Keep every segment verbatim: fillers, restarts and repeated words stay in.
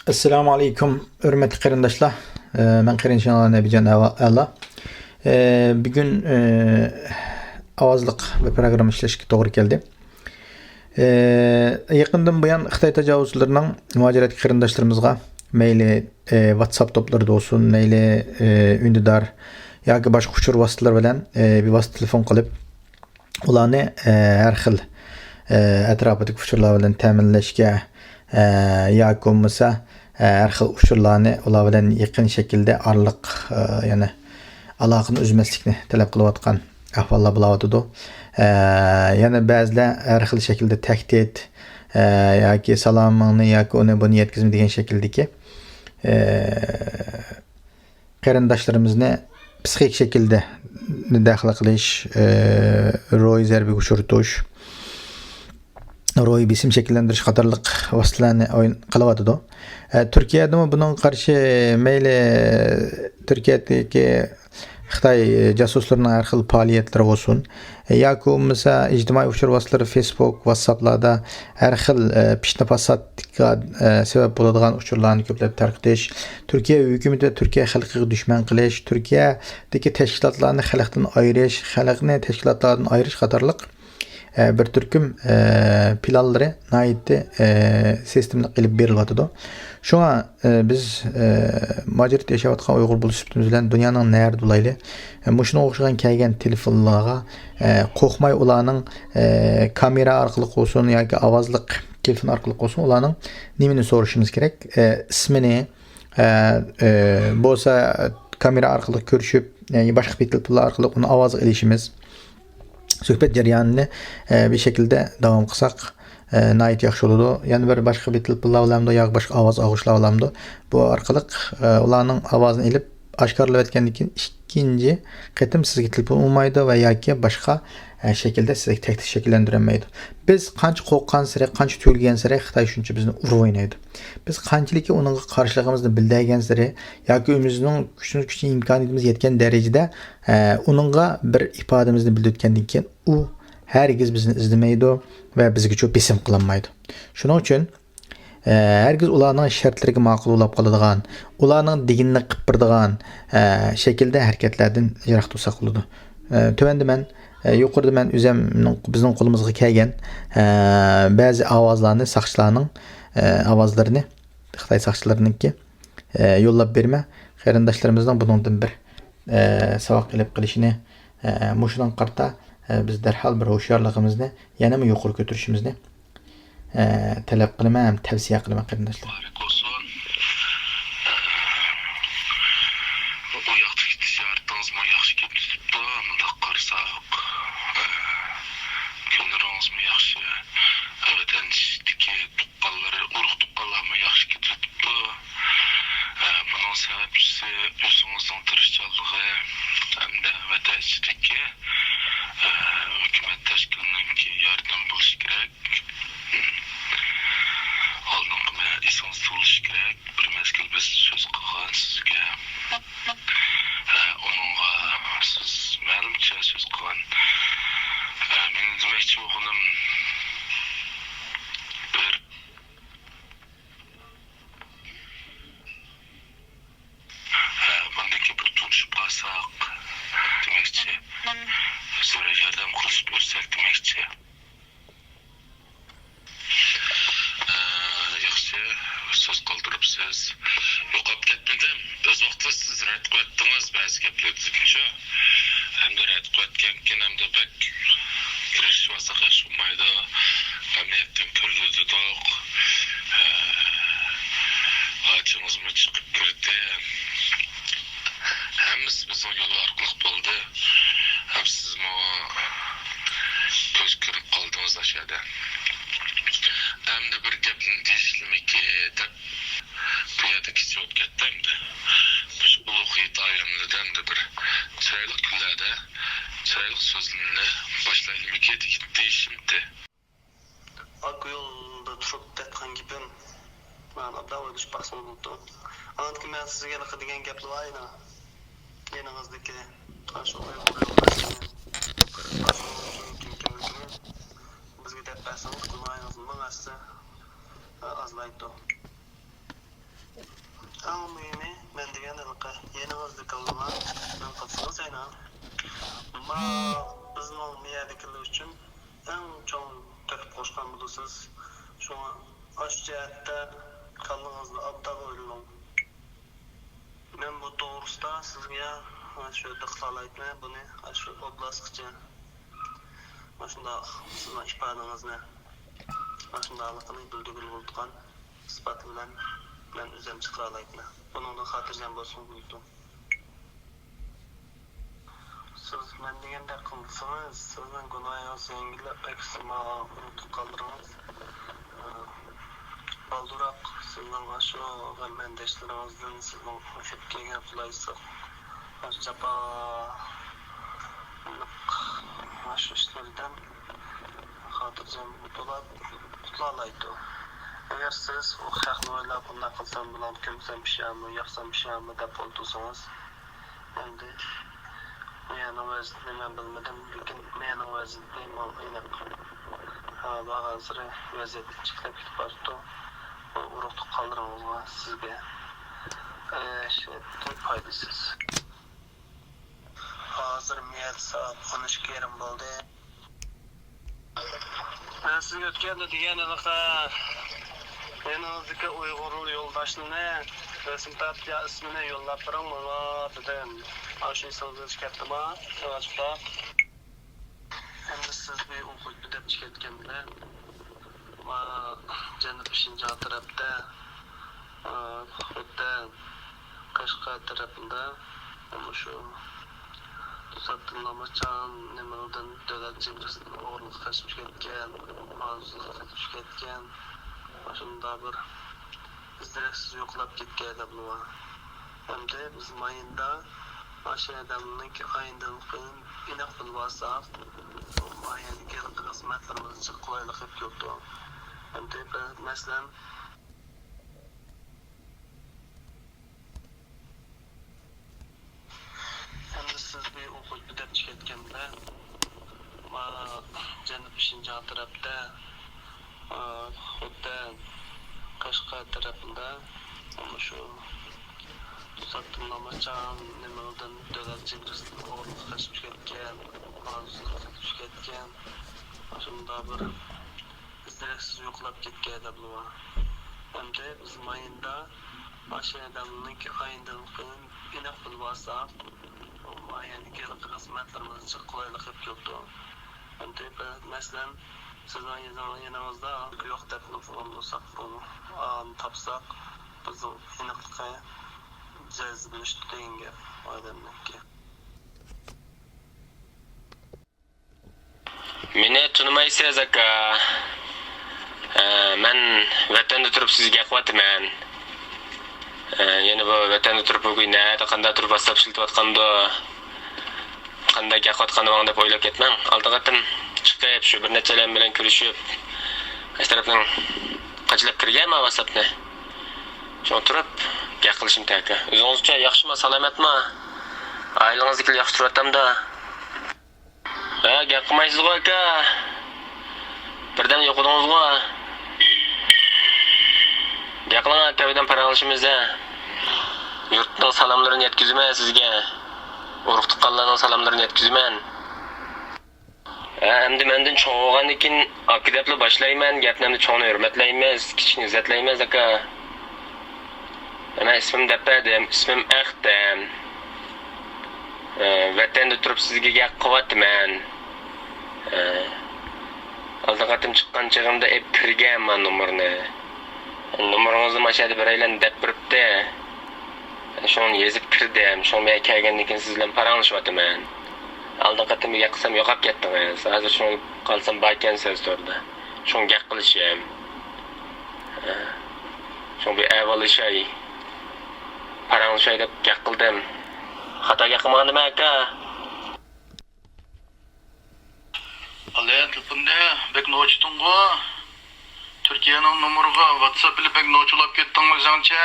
ئەسسالامۇ ئەلەيكۇم، ھۆرمەتلىك قېرىنداشلار. ئە، مەن قېرىندىشىڭلار نەبىجان ئەۋا-، ئەلا. ئە، بۈگۈن، ئە، ئاۋازلىق بىر پروگرامما ئىشلەشكە توغرا كەلدى. ئە، يېقىندىن بۇيان خىتاي تاجاۋۇزچىلىرىنىڭ مۇھاجىرەتتىكى قېرىنداشلىرىمىزغا مەيلى، ئە، ۋاتساپ توپلىرىدا بولسۇن، مەيلى، ئە، ئۈندىدار ياكى باشقا ئۇچۇر ۋاسىتىلىرى بىلەن، ئە، بىۋاسىتە تېلېفون قىلىپ، ئۇلارنى، ئە، ھەر خىل، ئە، ئەتراپىدىكى ئۇچۇرلار بىلەن تەمىنلەشكە، ئە، ياكى بولمىسا، ئە، ھەر خىل ئۇچۇرلارنى ئۇلار بىلەن يېقىن شەكىلدە ئارىلىق، ئە، يەنى ئالاقىنى ئۈزمەسلىكنى تەلەپ قىلىۋاتقان ئەھۋاللار بولۇۋاتىدۇ. ئە، يەنە بەزىلەر ھەر خىل شەكىلدە تەھدىت، ئە، ياكى سالامىڭنى ياكى ئۇنى بۇنى يەتكۈزمە دېگەن شەكىلدىكى، ئە، قېرىنداشلىرىمىزنى پسىخىك شەكىلدە دەخلى قىلىش، ئى، روھىي زەربىگە ئۇچرىتىش، روھىي بېسىم شەكىللەندۈرۈش قاتارلىق ۋاسىتىلەرنى ئوين-، قىلىۋاتىدۇ. ئە، تۈركىيەدىمۇ بۇنىڭغا قارشى مەيلى تۈركىيەدىكى خىتاي جاسۇسلىرىنىڭ ھەر خىل پائالىيەتلىرى بولسۇن، ياكى بولمىسا ئىجتىمائىي ئۇچۇر ۋاسىتىلىرى، فېيسبۇك، ۋاتساپلاردا ھەر خىل، ئە، پىتنە-پاساتقا، ئە، سەۋەب بولىدىغان ئۇچۇرلارنى كۆپلەپ تارقىتىش، تۈركىيە ھۆكۈمىتى ۋە تۈركىيە خەلقىگە دۈشمەن قىلىش، تۈركىيەدىكى تەشكىلاتلارنى خەلقتىن ئايرىش، خەلقنى تەشكىلاتلاردىن ئايرىش قاتارلىق، ئە، بىر تۈركۈم، ئە، پىلانلىرى ناھايىتى، ئە، سىستېمىلىق ئېلىپ بېرىلىۋاتىدۇ. شۇڭا، ئە، بىز، ئە، مۇھاجىرەتتە ياشاۋاتقان ئۇيغۇر بولۇش سۈپىتىمىز بىلەن دۇنيانىڭ نەرىدە بولايلى، ئە، مۇشۇنىڭغا ئوخشىغان كەلگەن تېلېفونلارغا، ئە، قورقماي ئۇلارنىڭ، ئە، كامېرا ئارقىلىق بولسۇن ياكى ئاۋازلىق تېلېفون ئارقىلىق بولسۇن، ئۇلارنىڭ نېمىنى سورىشىمىز كېرەك؟ ئە، ئىسمىنى، ئە، ئە، بولسا كامېرا ئارقىلىق كۆرۈشۈپ، يەنى باشقا بىر تېلېفونلار ئارقىلىق ئۇنى ئاۋازغا ئېلىشىمىز. سۆھبەت جەريانىنى، ئە، بىر شەكىلدە داۋام قىلساق، ئە، ناھايىتى ياخشى بولىدۇ. يەنە بىر باشقا بىر تېلېفونلار بىلەنمۇ ياكى باشقا ئاۋاز ئالغۇچلار بىلەنمۇ بۇ ئارقىلىق، ئە، ئۇلارنىڭ ئاۋازىنى ئېلىپ ئاشكارىلىۋەتكەندىن كېيىن ئىككىنچى قېتىم سىزگە تېلېفون ئۇرمايدۇ ۋە ياكى باشقا، ئە، شەكىلدە سىزگە تەھدىت شەكىللەندۈرەلمەيدۇ. بىز قانچە قورققانسېرى، قانچە تۈگۈلگەنسېرى خىتاي شۇنچە بىزنى ئۇرۇپ ئوينايدۇ. بىز قانچىلىكى ئۇنىڭغا قارشىلىقىمىزنى بىلدۈرگەنسېرى ياكى ئۆزىمىزنىڭ كۈچىمىز، كۈچى ئىمكانىيىتىمىز يەتكەن دەرىجىدە، ئە، ئۇنىڭغا بىر ئىپادىمىزنى بىلدۈرتكەندىن كېيىن، ئۇ ھەرگىز بىزنى ئىزدىمەيدۇ ۋە بىزگىچۇ بېسىم قىلالمايدۇ. شۇنىڭ ئۈچۈن، ئە، ھەرگىز ئۇلارنىڭ شەرتلىرىگە ماقۇل بولاپ قالىدىغان، ئۇلارنىڭ دېگىنىنى قىلىپ بېرىدىغان، ئە، شەكىلدە ھەرىكەتلەردىن يىراق تۇرساق بولىدۇ. ئە، تۆۋەندە مەن، ئە، يۇقىرىدا مەن ئۆزۈمنىڭ، بىزنىڭ قولىمىزغا كەلگەن، ئە، بەزى ئاۋازلارنى، ساقچىلارنىڭ، ئە، ئاۋازلىرىنى، خىتاي ساقچىلىرىنىڭكى، ئە، يوللاپ بېرىمەن. قېرىنداشلىرىمىزنىڭ بۇنىڭدىن بىر، ئە، ساۋاق ئېلىپ قېلىشىنى، ئە، مۇشۇنىڭغا قارىتا، ئە، بىز دەرھال بىر ھوشيارلىقىمىزنى يەنىمۇ يۇقىرى كۆتۈرۈشىمىزنى، ئە، تەلەپ قىلىمەن ھەم تەۋسىيە قىلىمەن، قېرىنداشلار. مۇبارەك بولسۇن. ئۇ ياقتىكى تىجارىتىڭىزمۇ ياخشى كېتىۋېتىپتۇ، مۇنداق قارىساق. كۈنلىرىڭىزمۇ ياخشى. ۋەتەن ئىچىدىكى تۇغقانلىرى، ئۇرۇق تۇغقانلارمۇ ياخشى كېتىۋېتىپتۇ. بۇنىڭ سەۋەبچىسى ئۆزىڭىزنىڭ تىرىشچانلىقى ھەمدە ۋەتەن ئىچىدىكى، ھۆكۈمەت تەشكىلىنىڭكى ياردىمى بولۇشى كېرەك. ئالدىنقى مەن ئېسىڭىزدە بولۇشى كېرەك. بىر مەزگىل بىز سۆز قىلغان سىزگە. ھە، ئۇنىڭغا سىز مەلۇمچە سۆز قىلغان. ھە، مېنىڭ دېمەكچى بولغىنىم بىر، ھە، بۇندىن كېيىن بىر تونۇشۇپ قالساق دېمەكچى. ئۆزئارا ياردەم قىلىشىپ يۈرسەك دېمەكچى. ئە، ياخشى، سۆز قالدۇرۇپسىز. يوقاپ كەتمىدىم. ئۆز ۋاقتىدا سىز رەت قىلىۋەتتىڭىز بەزى گەپلەردىكىنچۇ. ئەمدى رەت قىلىۋەتكەنكىن، ئەمدى بەك كىرىشىۋالساق ياخشى بولمايدۇ. ئەمەلىيەتتىن كۆرۈلىدۇق. ئە، ئاچىڭىزمۇ چىقىپ كىردى. ھەممىسى بىزنىڭ يول ئارقىلىق بولدى. ھەم سىزمۇ كۆز كۆرۈپ قالدىڭىز ئاشۇ يەردە. ئەمدى بىر گەپنى دېيىشلىمىكى دەپ بۇ يەردە كېچە بولۇپ كەتتى ئەمدى. مۇشۇ ئۇلۇغ ھېيت ئايەملىرىدە ئەمدى بىر چىرايلىق كۈنلەردە چىرايلىق سۆزلىرىمنى باشلايلىمىكى دېيىشىمتى. ئاكا يولدا تۇرۇپ دەتقان گېپىم، مانا ئابدان ئويلىشىپ باقسىڭىز بولىدۇ. ئاندىن كېيىن مەن سىزگە ھېلىقى دېگەن گەپلەر بار ئىدى. يېنىڭىزدىكى ئاشۇ ئۇيغۇر يولداشلىرى، ئاشۇ كىم كىملىكىنى بىزگە دەپ بەرسىڭىز، گۇناھىڭىز مىڭ ھەسسە ئازلايدۇ. ئەڭ مۇھىمى، مەن دېگەن ھېلىقى يېنىڭىزدىكىلەرنى مەن قىلسىڭىز يەنە. ما بىزنىڭ مىيەدىكىلەر ئۈچۈن ئەڭ چوڭ تۆھپە قوشقان بولىسىز. شۇڭا ئاشۇ جەھەتتە كاللىڭىزنى ئوبدان ئويلىنىڭ. مەن بۇ توغرىسىدا سىزگە شۇ يەردە قىلالايتىمەن بۇنى، شۇ ئوبلاسقىچە. ماشۇنداق سىزنىڭ ئىپادىڭىزنى، ماشۇنداقلىقىنى بىلدۈرگىلى بولىدىغان ئىسپات بىلەن مەن ئۆزۈم چىقىرالايتتىم. بۇنىڭدىن خاتىرجەم بولسىڭىز بولىدۇ. سىز مەن دېگەندەك قىلسىڭىز، سىزنىڭ گۇناھىڭىز يەڭگىللەپ، ئەكسىچە ماڭا ئۇنتۇپ قالدۇرىڭىز. ئى، بالدۇراق سىزنىڭ ئاشۇ غەم-ئەندىشىلىرىڭىزدىن، سىزنىڭ ئېلىپ كەلگەن قولايسىز، ئاشۇ جاپا ئاشۇ ئىشلاردىن خاتىرجەم بولۇپ قۇتۇلالايدۇ. ئەگەر سىز ئۇ خەقنى ئويلاپ، بۇنداق قىلسام بولامدۇ، كۆمسەم پىشامۇ، ياقسام پىشامۇ دەپ ئولتۇرسىڭىز، ئەمدى مىيەنىڭ ۋەزىيىتىنى مەن بىلمىدىم، لېكىن مىيەنىڭ ۋەزىيىتى ماڭا ئېنىق. ھە، بارغانسېرى ۋەزىيەت ئىچىكلەپ كېتىپ بارىدۇ. بۇ ئۇرۇق-تۇغقانلىرىڭىزغا، سىزگە ئەشەددىي پايدىسىز. ھازىر مىيەت سائەت ئون ئىككى يېرىم بولدى. مەن سىزگە ئۆتكەندە دېگەن ھېلىقى يېنىڭىزدىكى ئۇيغۇر يولداشنى، رەسىم تارتىپ يا ئىسمىنى يوللاپ بېرىڭ ماڭا دېدىم. ئاشۇ ئېسىڭىزگە كەپتىما؟ ئاشۇنداق. ئەمدى سىز بىر ئوقۇتقۇچى دەپ چىقىۋەتكەندە، ما جەنۇبىي شىنجاڭ تەرەپتە، ئا، خوتەن، قەشقەر تەرەپىدە مۇشۇ توساتتىن ناماچان نېمىلىدىن دۆلەت چېگرىسىدىن ئوغرىلىق قېچىپ كەتكەن، مالسىز قېچىپ كەتكەن، مۇشۇنداق بىر ئىز-دېرەكسىز يوقىلاپ كەتكەن ئادەملەر بار. ئەمدى بىز مايىندا ئاشۇ ئادەمنىڭكى ئاينىدىن ئېنىق بىلىۋالساق، بۇ مايىندىكى خىزمەتلىرىمىز جىق قولايلىق بولۇپ كېلىدۇ. ئەمدى بىر، مەسىلەن، ئەمدى سىز بىر ئوقۇتقۇچى دەپ چىقىۋەتكەندە، ما جەنۇبىي شىنجاڭ تەرەپتە، ئا، خوتەن، قەشقەر تەرەپىدە مۇشۇ توساتتىن ناماچان نېمىلىدىن دۆلەت چېگرىسىدىن ئوغرىلىق قېچىپ كەتكەن، مالسىز قېچىپ كەتكەن، مۇشۇنداق بىر ئىز-دېرەكسىز يوقىلاپ كەتكەن ئادەملەر بار. ئەمدى بىز مايىندا ئاشۇ ئادەمنىڭكى ئاينىدىن ئېنىق بىلىۋالساق، بۇ مايىندىكى خىزمەتلىرىمىز جىق قولايلىق بولۇپ كېلىدۇ. ئەمدى بىر، مەسىلەن، سىزنىڭ يېزىڭ-، يېنىڭىزدا يوق دەپ بولساق، بۇ ئانى تاپساق، بىزنىڭ ئېنىقلىقى جەزملىشىدۇ دېگەن گەپ ئادەمنىڭكى. مېنى تونۇمايسىز، ئاكا. ئە، مەن ۋەتەندە تۇرۇپ سىزگە گەپ قىلىۋاتىمەن. ئە، يەنە بۇ ۋەتەندە تۇرۇپ بۈگۈن نەدە، قانداق تۇرۇپ ۋاتساپ ئىشلىتىۋاتقاندۇ، قانداق گەپ قىلىۋاتقاندۇ دەپ ئويلاپ كەتمەڭ. ئالدىنقى قېتىم چىقىپ، شۇ بىر نەچچە ئادەم بىلەن كۆرۈشۈپ، ئاشۇ تەرەپنىڭ قاچىلاپ كىرگەنما ۋاتساپنى. شۇڭا تۇرۇپ گەپ قىلىشىم تەكە. ئۆزىڭىزچە ياخشىما، سالامەتما؟ ئائىلىڭىزدىكىلەر ياخشى تۇرۇۋاتامدا؟ ھە، گەپ قىلمايسىزغۇ، ئاكا. بىردەم يوقىدىڭىزغۇ. گەپ قىلىڭ، ئاكا، بىردەم پاراڭلىشىمىز، ھە. يۇرتنىڭ سالاملىرىنى يەتكۈزىمەن سىزگە. ئۇرۇق-تۇغقانلارنىڭ سالاملىرىنى يەتكۈزىمەن. ھە، ئەمدى مەندىن چوڭ بولغاندىن كېيىن ئاكا دەپلا باشلايمەن. گەپنى ئەمدى چوڭنى ھۆرمەتلەيمىز، كىچىكنى ئىززەتلەيمىز، ئاكا. مەن ئىسمىمنى دەپ بەردىم، ئىسمىم ئەختەم. ئە، ۋەتەندە تۇرۇپ سىزگە گەپ قىلىۋاتىمەن. ئە، ئالدىنقى قېتىم چىققان چېغىمدا ئېلىپ كىرگەنمەن نومۇرنى. نومۇرىڭىزنى ماشۇ يەردە بىرەيلەن دەپ بېرىپتۇ. شۇڭا يېزىپ كىردىم. شۇڭا مەن كەلگەندىن كېيىن سىز بىلەن پاراڭلىشىۋاتىمەن. ئالدىنقى قېتىم گەپ قىلسام يوقاپ كەتتىڭىز. ھازىر شۇڭا قالسام باركەنسىز توردا. شۇڭا گەپ قىلىشىم. شۇڭا بىر ئەھۋاللىشاي. پاراڭلىشاي دەپ گەپ قىلدىم. خاتا گەپ قىلمىغاندىمەن، ئاكا؟ ئالىيە تېلېفوننى بەك نوچىتىڭغۇ. تۈركىيەنىڭ نومۇرىغا ۋاتساپ بىلەن بەك نوچىلاپ كەتتىڭ ئۆزۈڭچە.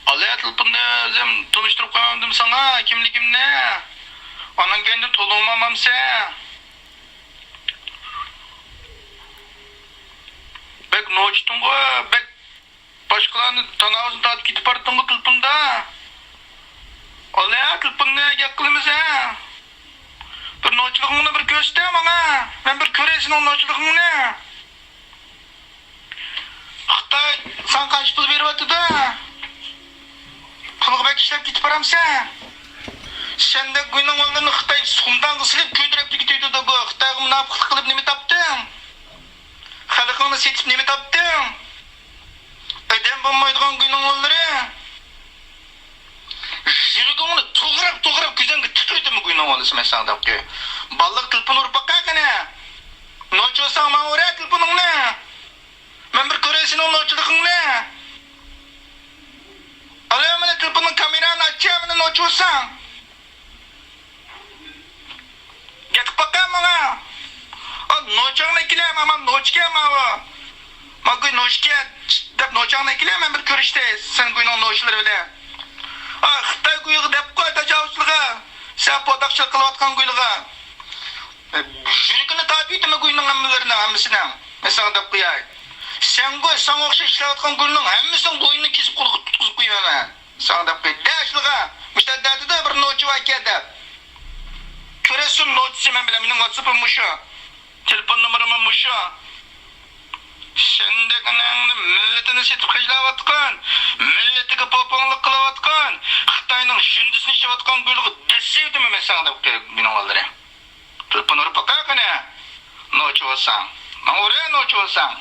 ئالىيە تېلېفوننى ئۆزۈم تونۇشتۇرۇپ قويمامدىم ساڭا كىملىكىمنى. ئانان كەينىدىن تولۇڭمامامسەن. بەك نوچىتىڭغۇ، بەك باشقىلارنى تاناۋۇزنى تارتىپ كېتىپ باراتتىڭغۇ تېلېفوندا. ئالە، تېلېفوننى گەپ قىلىمىز ھە. بىر نوچىلىقىڭنى بىر كۆرسىتە ماڭا. مەن بىر كۆرەي سېنىڭ نوچىلىقىڭنى. خىتاي ساڭا قانچە پۇل بېرىۋاتىدۇ؟ پۇلغا بەك ئىشلەپ كېتىپ بارامسەن؟ سەندەك گۇينىڭ بالىلىرىنى خىتاي سۇمدانغا سېلىپ كۆيدۈرۈپ كېتىۋېتىدۇ. خىتايغا مۇناپىقلىق قىلىپ نېمە تاپتىڭ؟ خەلقىڭنى سېتىپ نېمە تاپتىڭ؟ ئادەم بولمايدىغان گۇينىڭ بالىلىرى. يۈرىكىڭنى توغراپ، توغراپ كۆزۈڭگە تۇتۇۋېتىمەن گۇينىڭ بالىسى، مەن ساڭا دەپ قوياي. بالىلىق تېلېفون ئۇرۇپ باققا قېنى. نوچى بولساڭ ماڭا ئۇرە تېلېفونۇڭنى. مەن بىر كۆرەي سېنىڭ نوچىلىقىڭنى. ئالە مانا تېلېفوننىڭ كامېرانى ئاچچە، مانا نوچى بولساڭ. گەپ قىلىپ باققا ماڭا. ئا، نوچاڭنى ئەكېلە، ماما نوچىكەن ماۋۇ. ماگۇي نوچىكەن دەپ نوچاڭنى ئەكېلە، مەن بىر كۆرۈشتەي سەن گۇينىڭ نوچىلىرى بىلەن. ئا، خىتاي گۇيىغا دەپ قوي تاجاۋۇزچىلىقى. سەن پوداقچىلىق قىلىۋاتقان گۇيلىغا. يۈرىكىنى تارتىۋېتىمەن گۇينىڭ ھەممىلىرىنىڭ، ھەممىسىنىڭ. مەن ساڭا دەپ قوياي. سەنغۇ، ساڭا ئوخشاش ئىشلەۋاتقان گۇينىڭ ھەممىسىنىڭ بوينىنى كېسىپ قولغا تۇتقۇزۇپ قويىمەن مەن. ساڭا دەپ قوياي. دەشلىغا مۇشۇ دەدىدە بىر نوچى باركەن دەپ. كۆرەرسىز نوچىسى مەن بىلەن، مېنىڭ ۋاتساپىم مۇشۇ. تېلېفون نومۇرۇم مۇشۇ. سەندەك ئاناڭنى مىللىتىنى سېتىپ خەجلەۋاتقان، مىللىتىگە پوپاڭلىق قىلىۋاتقان، خىتاينىڭ ژىندىسىنى ئىچىۋاتقان گۇيلۇغا دەسسىۋېتىمەن مەن ساڭا دەپ قوياي گۇينىڭ بالىلىرى. تېلېفون ئۇرۇپ باقا قېنى. نوچى بولساڭ. ماڭا ئۇرە نوچى بولساڭ.